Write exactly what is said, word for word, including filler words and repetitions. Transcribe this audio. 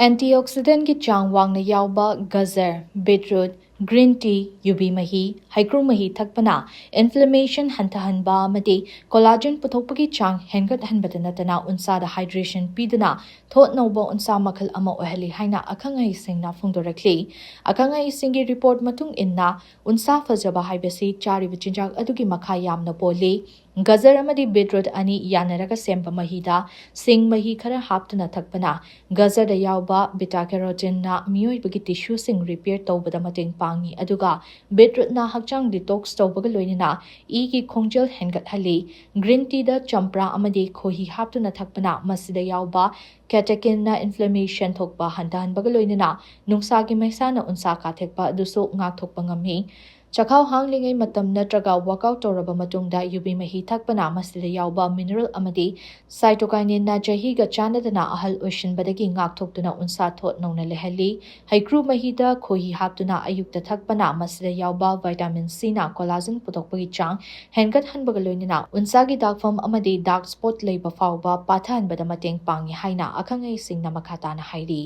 ꯑꯦꯟꯇꯤꯑꯣꯛꯁꯤꯗꯦꯟꯒꯤ ꯆꯥꯡ ꯋꯥꯡꯅ ꯌꯥꯎꯕ ꯒꯖꯔ, ꯕꯤꯠꯔꯨꯠ, ꯒ꯭ꯔꯤꯟ ꯇꯤ, ꯌꯨꯕꯤ ꯃꯍꯤ, ꯍꯩꯀ꯭ꯔꯨ ꯃꯍꯤ ꯊꯛꯄꯅ ꯏꯟꯐ꯭ꯂꯦꯃꯦꯁꯟ ꯍꯟꯊꯍꯟꯕ ꯑꯃꯗꯤ ꯀꯣꯂꯥꯖꯦꯟ ꯄꯨꯊꯣꯛꯄꯒꯤ ꯆꯥꯡ ꯍꯦꯟꯒꯠꯍꯟꯕꯇ ꯅꯠꯇꯅ ꯎꯟꯁꯥꯗ ꯍꯥꯏꯗ꯭ꯔꯦꯁꯟ ꯄꯤꯗꯨꯅ ꯊꯣꯠ ꯅꯧꯕ ꯎꯟꯁꯥ ꯃꯈꯜ ꯑꯃ ꯑꯣꯏꯍꯜꯂꯤ ꯍꯥꯏꯅ ꯑꯈꯪ ꯑꯍꯩꯁꯤꯡꯅ ꯐꯣꯡꯗꯣꯔꯛꯂꯤ꯫ ꯑꯈꯪ ꯑꯍꯩꯁꯤꯡꯒꯤ ꯔꯤꯄꯣꯔꯠ ꯃꯇꯨꯡ ꯏꯟꯅ, ꯎꯟꯁꯥ ꯐꯖꯕ ꯍꯥꯏꯕꯁꯤ ꯆꯥꯔꯤꯕ ꯆꯤꯟꯖꯥꯛ ꯑꯗꯨꯒꯤ ꯃꯈꯥ ꯌꯥꯝꯅ ꯄꯣꯜꯂꯤ꯫ ꯒꯖꯔ ꯑꯃꯗꯤ ꯕꯤꯠꯔꯨꯠ ꯑꯅꯤ ꯌꯥꯟꯅꯔꯒ ꯁꯦꯝꯕ ꯃꯍꯤꯗ ꯁꯤꯡ ꯃꯍꯤ ꯈꯔ ꯍꯥꯞꯇꯨꯅ ꯊꯛꯄꯅ ꯒꯖꯔꯗ ꯌꯥꯎꯕ ꯕꯤꯇꯥ ꯀꯦꯔꯣꯇꯤꯟꯅ ꯃꯤꯑꯣꯏꯕꯒꯤ ꯇꯤꯁꯨꯁꯤꯡ ꯔꯤꯄꯦꯌꯔ ꯇꯧꯕꯗ ꯃꯇꯦꯡ ꯄꯥꯡꯏ, ꯑꯗꯨꯒ ꯕꯤꯠꯔꯨꯠꯅ ꯍꯛꯆꯥꯡ ꯗꯤꯇꯣꯛꯁ ꯇꯧꯕꯒ ꯂꯣꯏꯅꯅ ꯏꯒꯤ ꯈꯣꯡꯖꯦꯜ ꯍꯦꯟꯒꯠꯍꯜꯂꯤ꯫ ꯒ꯭ꯔꯤꯟ ꯇꯤꯗ ꯆꯝꯄ꯭ꯔꯥ ꯑꯃꯗꯤ ꯈꯣꯍꯤ ꯍꯥꯞꯇꯨꯅ ꯊꯛꯄꯅ ꯃꯁꯤꯗ ꯌꯥꯎꯕ ꯀꯦꯇꯦꯀꯤꯟꯅ ꯏꯟꯐ꯭ꯂꯦꯃꯦꯁꯟ ꯊꯣꯛꯄ ꯍꯟꯊꯍꯟꯕꯒ ꯂꯣꯏꯅꯅ ꯅꯨꯡꯁꯥꯒꯤ ꯃꯩꯁꯥꯅ ꯎꯟꯁꯥ ꯀꯥꯊꯦꯛꯄ ꯑꯗꯨꯁꯨ ꯉꯥꯛꯊꯣꯛꯄ ꯉꯝꯃꯤ꯫ ꯆꯈꯥꯎ ꯍꯥꯡꯂꯤꯉꯩ ꯃꯇꯝ ꯅꯠꯇ꯭ꯔꯒ ꯋꯥꯔꯛꯑꯥꯎꯠ ꯇꯧꯔꯕ ꯃꯇꯨꯡꯗ ꯌꯨꯕꯤ ꯃꯍꯤ ꯊꯛꯄꯅ ꯃꯁꯤꯗ ꯌꯥꯎꯕ ꯃꯤꯅꯔꯦꯜ ꯑꯃꯗꯤ ꯁꯥꯏꯇꯣꯀꯥꯏꯅꯤꯟꯅ ꯆꯍꯤꯒ ꯆꯥꯟꯅꯗꯅ ꯑꯍꯜ ꯑꯣꯏꯁꯤꯟꯕꯗꯒꯤ ꯉꯥꯛꯊꯣꯛꯇꯨꯅ ꯎꯟꯁꯥ ꯊꯣꯠ ꯅꯧꯅ ꯂꯩꯍꯜꯂꯤ꯫ ꯍꯩꯀ꯭ꯔꯨ ꯃꯍꯤꯗ ꯈꯣꯍꯤ ꯍꯥꯞꯇꯨꯅ ꯑꯌꯨꯛꯇ ꯊꯛꯄꯅ ꯃꯁꯤꯗ ꯌꯥꯎꯕ ꯚꯥꯏꯇꯥꯃꯤꯟ ꯁꯤꯅ ꯀꯣꯂꯥꯖꯦꯟ ꯄꯨꯊꯣꯛꯄꯒꯤ ꯆꯥꯡ ꯍꯦꯟꯒꯠꯍꯟꯕꯒ ꯂꯣꯏꯅꯅ ꯎꯟꯁꯥꯒꯤ ꯗꯥꯛꯐꯝ ꯑꯃꯗꯤ ꯗꯥꯔꯛ ꯁ꯭ꯄꯣꯠ ꯂꯩꯕ ꯐꯥꯎꯕ ꯄꯥꯊꯍꯟꯕꯗ ꯃꯇꯦꯡ ꯄꯥꯡꯏ ꯍꯥꯏꯅ ꯑꯈꯪ ꯑꯍꯩꯁꯤꯡꯅ ꯃꯈꯥ ꯇꯥꯅ ꯍꯥꯏꯔꯤ꯫